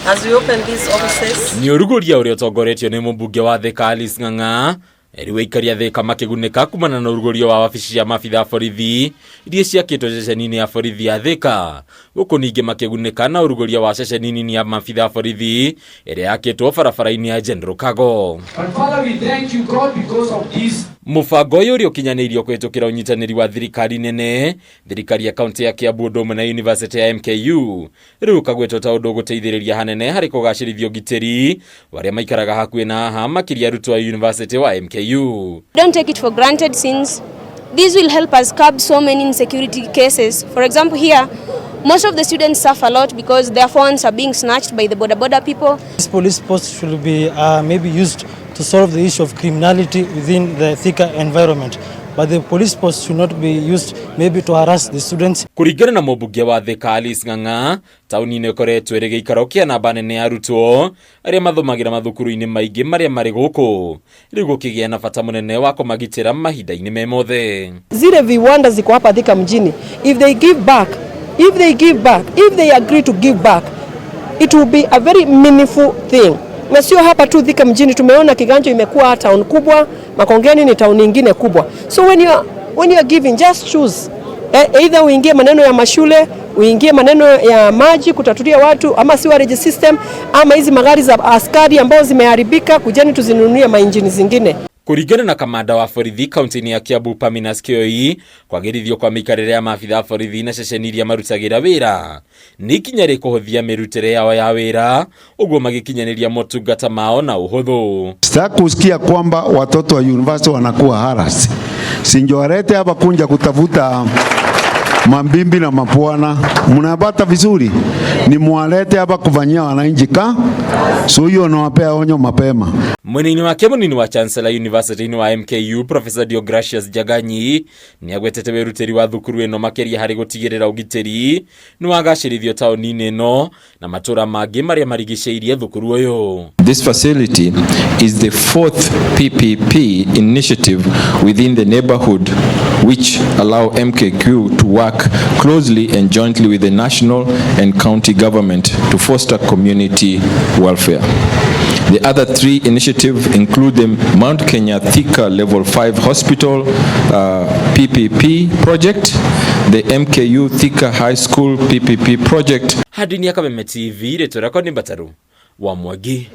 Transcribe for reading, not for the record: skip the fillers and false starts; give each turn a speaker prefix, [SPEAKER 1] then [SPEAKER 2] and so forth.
[SPEAKER 1] As we open these offices,
[SPEAKER 2] Nĩ ũrugũria ũrĩa ũtongoretio nĩ mũmbunge wa Thika Alice Ng'ang'a rĩu aikari a Thika makĩgunĩka kumana na ũrugũrio wa wabici cia maabitha a borithi iria ciakĩtwo ceceni-inĩ ya borithi ya Thika, gũkũ ningĩ makĩgunĩka na ũrugũria wa ceceni nini ya maabitha a borithi ĩrĩa yakĩtwo barabara-inĩ ya General Kago.
[SPEAKER 3] But Father, we thank you, God, because of this.
[SPEAKER 2] Mũbango ũyũ ũrĩa ũkinyanĩirio kũhĩtũkĩra ũnyitanĩri wa thirikari nene, thirikari ya kaunti ya Kiambu ũndũ ũmwe na University ya MKU, rĩu ũkagwetwo ta ũndũ ũgũteithĩrĩria hanene harĩ kũgacĩrithia ũgitĩri wa arĩa maikaraga hakuhĩ na haha, makĩria arutwo a University wa MKU.
[SPEAKER 4] Don't take it for granted, since this will help us curb so many insecurity cases. For example, here, most of the students suffer a lot because their phones are being snatched by the boda boda people.
[SPEAKER 5] This police post should be maybe used to solve the issue of criminality within the Thika environment. But the police post should not be used maybe to harass the students.
[SPEAKER 2] Kũringana na mũmbunge wa Thika Alice Ng'ang'a, taũni-inĩ ĩkoretwo ĩrĩ gĩikaro kĩa namba nene ya arutwo arĩa mathomagĩra mathukuru-inĩ maingĩ marĩa marĩ gũkũ, rĩu gũkĩgĩa na bata mũnene wa kũmagitĩra mahinda-inĩ me mothe.
[SPEAKER 6] Zile viwanda ziko hapa Thika mjini, if they give back, if they give back, if they agree to give back, it will be a very meaningful thing. Na sio hapa tu Thika mjini, tumeona Kiganjo imekuwa town kubwa, Makongeni ni town nyingine kubwa. So when you are giving, just choose either uingie maneno ya mashule, uingie maneno ya maji kutatulia watu, ama sewerage system, ama hizi magari za askari ambao zimeharibika, kujeni tuzinunulie mainjini zingine.
[SPEAKER 2] Kũringana na kamanda wa borithi kaunti-inĩ ya Kiambu Paminas Kioi, kwagĩrithio kwa mĩikarĩre ya maabitha a borithi na ceceni iria marutagĩra wĩra nĩ ikinya rĩkũhũthia mĩrutĩre yao ya wĩra, ũguo magĩkinyanĩria motungata mao na ũhũthũ.
[SPEAKER 7] Sitaki kusikia kwamba watoto wa university wanakuwa harassed. Sinjowarete hapa kunja kutafuta mambimbi na mapwana, mnapata vizuri, ni mwalete hapa kufanyia wananchi ka so hiyo nawapea onyo mapema.
[SPEAKER 2] Mwena-inĩ wake, mũnini wa Chancellor University-inĩ wa MKU Professor Deogratius Njaganyi nĩ agwetete wĩrutĩri wa thukuru ĩno makĩria harĩ gũtigĩrĩra ũgitĩri nĩ wagacĩrithio taũni-inĩ ĩno na matũra mangĩ marĩa marigicĩirie thukuru ũyũ.
[SPEAKER 8] This facility is the fourth PPP initiative within the neighborhood, which allow MKQ to work closely and jointly with the national and county government to foster community welfare. The other three initiatives include the Mount Kenya Thika Level 5 Hospital PPP project, the MKU Thika High School PPP project,
[SPEAKER 2] Handini ya Kameme TV, rĩtwa rĩakwa nĩ Mbataru wa Mwangi.